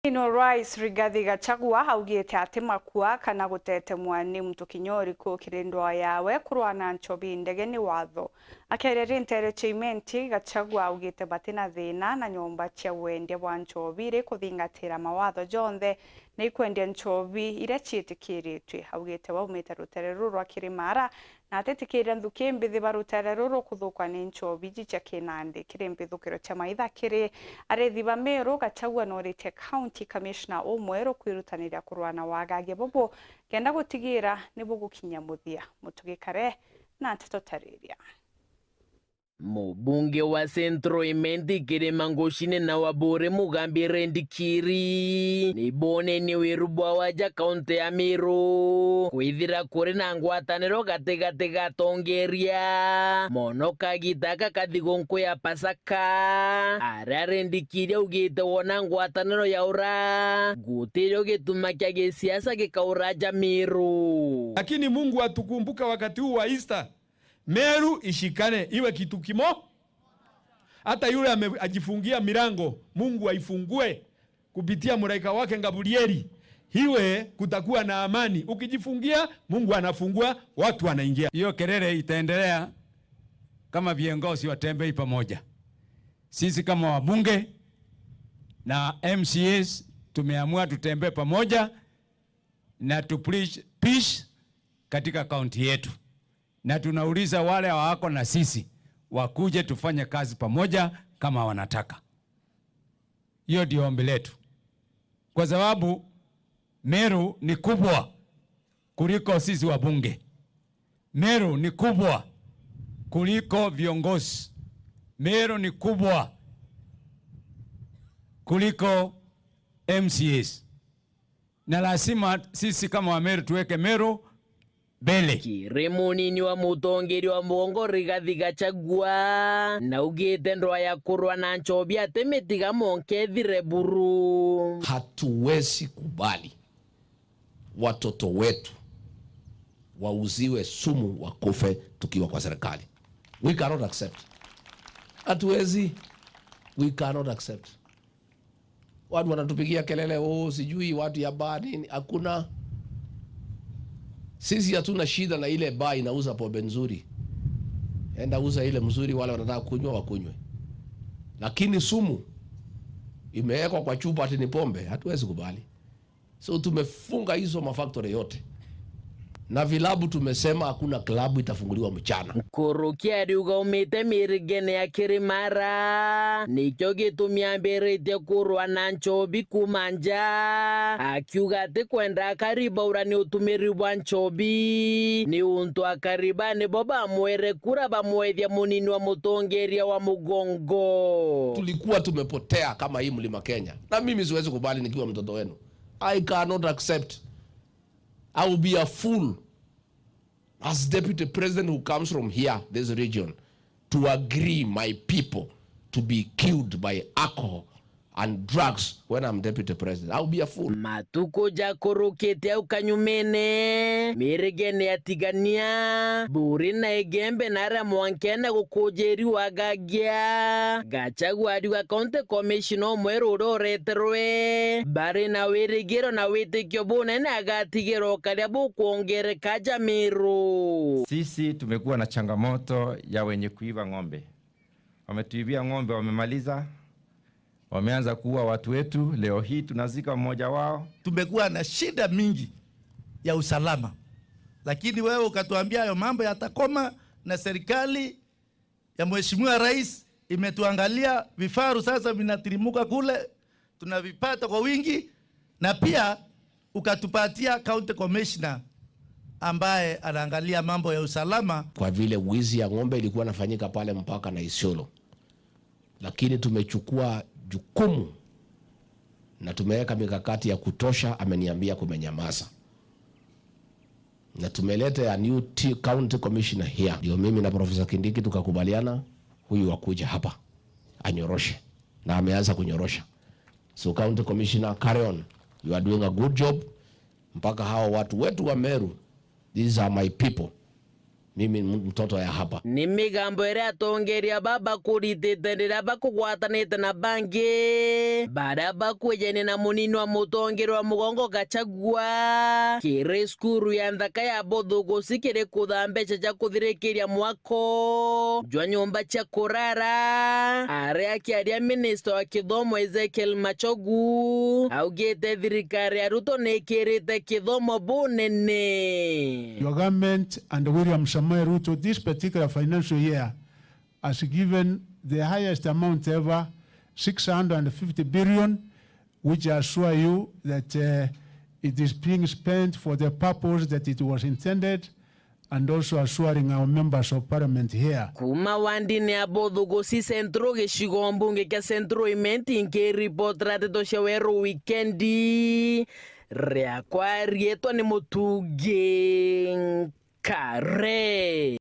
No Rais Rigathi Gachagua augite ati makua kana gutetemwa ni mtu kinyori kukiri ndoa yawe kurwa na nchobi ndege ni watho. Akereria entertainment Gachagua augite batina thina na nyomba cia wendia bwa nchobi iri kuthingatira mawatho jonthe na ikwendia nchobi iria ciitikiritwe. Augite waumite rutere ruru rwa Kirimara na atetikiria nthuki mbithi ba rutere ruru kuthukwa ni nchobi iji cia kinandi kiri mbithukiro cia maitha kiri arithi ba Meru. Gachagua noritie county commissioner umweru kwirutaniria kurua na wagagia bubu kenda gutigira ni bugukinya muthia. Mutugikare na ntetotariria. Mubunge wa Centro Imenti Kirima Ngushine na wabure Mugambi Rendikiri nibone ni wiru bwa waja kaunti ya Meru kwithira kuri na ngwataniro gatigati gatongeria mono kagitaka kathigonko ya Pasaka aria Rendikiri augite wona ngwataniro ya ura gutirio gituma kia gisiasa gikauraja Meru. Lakini Mungu atukumbuka wakati huu wa Easter, Meru ishikane iwe kitu kimo. Hata yule ajifungia milango, Mungu aifungue kupitia malaika wake Gabrieli, iwe kutakuwa na amani. Ukijifungia, Mungu anafungua, watu wanaingia. Hiyo kelele itaendelea kama viongozi watembei pamoja. Sisi kama wabunge na MCAs tumeamua tutembee pamoja na tu preach peace katika kaunti yetu. Na tunauliza wale hawako na sisi wakuje tufanye kazi pamoja kama wanataka. Hiyo ndio ombi letu. Kwa sababu Meru ni kubwa kuliko sisi wabunge. Meru ni kubwa kuliko viongozi. Meru ni kubwa kuliko MCAs. Na lazima sisi kama wa Meru tuweke Meru mbele. Kiri munini wa mutongeri wa mugongo Rigathi Gachagua na ugite ndoa ya kurwa na nchobi ati mitiga monkethire buru. Hatuwezi kubali watoto wetu wauziwe sumu wakufe tukiwa kwa serikali. We cannot accept. Hatuwezi. We cannot accept. Watu wanatupigia kelele, oh, sijui watu ya baa nini. Hakuna. Sisi hatuna shida na ile baa inauza pombe nzuri. Enda uza ile mzuri, wale wanataka kunywa wakunywe. Lakini sumu imewekwa kwa chupa ati ni pombe, hatuwezi kubali. So tumefunga hizo mafactory yote. Na vilabu tumesema hakuna klabu itafunguliwa mchana. Nkuruki ariuga umite mirigene ya Kirimara nikyo gitumi ambiritie kurwa na nchobi kuma nja akiuga ati kwenda akaribaura ni utumiri bwa nchobi ni untu akariba nibo bamwere kura bamwethia munini wa mutongeria wa mugongo. Tulikuwa tumepotea kama hii mlima Kenya, na mimi siwezi kubali nikiwa mtoto wenu. I cannot accept. I will be a fool as deputy president who comes from here, this region, to agree my people to be killed by alcohol and drugs when I'm deputy president. I will be a fool. Matuko jakorokete au kanyumene mirigene yatigania buri na igembe nara mwankena gukujeri wagagia Gachagua ariuga county commissioner mweru uroreterwe bari na wirigiro na witikio bunene agatigirwo karia bukwongereka Jamiru. Sisi tumekuwa na changamoto ya wenye kuiba ng'ombe. Wametuibia ng'ombe, wamemaliza. Wameanza kuua watu wetu. Leo hii tunazika mmoja wao. Tumekuwa na shida mingi ya usalama, lakini wewe ukatuambia hayo mambo yatakoma, na serikali ya Mheshimiwa Rais imetuangalia. Vifaru sasa vinatirimuka kule, tunavipata kwa wingi, na pia ukatupatia county commissioner ambaye anaangalia mambo ya usalama. Kwa vile wizi ya ng'ombe ilikuwa inafanyika pale mpaka na Isiolo, lakini tumechukua jukumu na tumeweka mikakati ya kutosha. Ameniambia kumenyamaza, na tumeleta a new county commissioner here. Ndio mimi na Professor Kindiki tukakubaliana huyu akuja hapa anyoroshe, na ameanza kunyorosha. So county commissioner, carry on, you are doing a good job. Mpaka hao watu wetu wa Meru, these are my people, Mimi ni mtoto ya hapa. Ni migambo ĩrĩa atongoria babakuritĩte rĩrĩa bakũgwatanĩte na bangi baria bakwĩjene na mũnini wa mũtongoria wa mũgongo Gachagua kĩrĩ cukuru ya nthaka ya Bothugusi kĩrĩ kutha mbeca cia kuthirĩkĩria mwako jwa nyumba cia kurara aria akiaria minista wa kithomo Ezekiel Machogu augite thirikari ya Ruto nĩ ĩkĩrĩte kithomo bunene. Your government and William Samoei Ruto this particular financial year has given the highest amount ever, 650 billion, which I assure you that it is being spent for the purpose that it was intended, and also assuring our members of parliament here. Kuma wandini ya Bothugusi Central gĩcigo mbunge kĩa Central Imenti nkĩribotera ndeto cia Weru Wikendi rĩakwa rĩetwa nĩ Mũtungi Kare.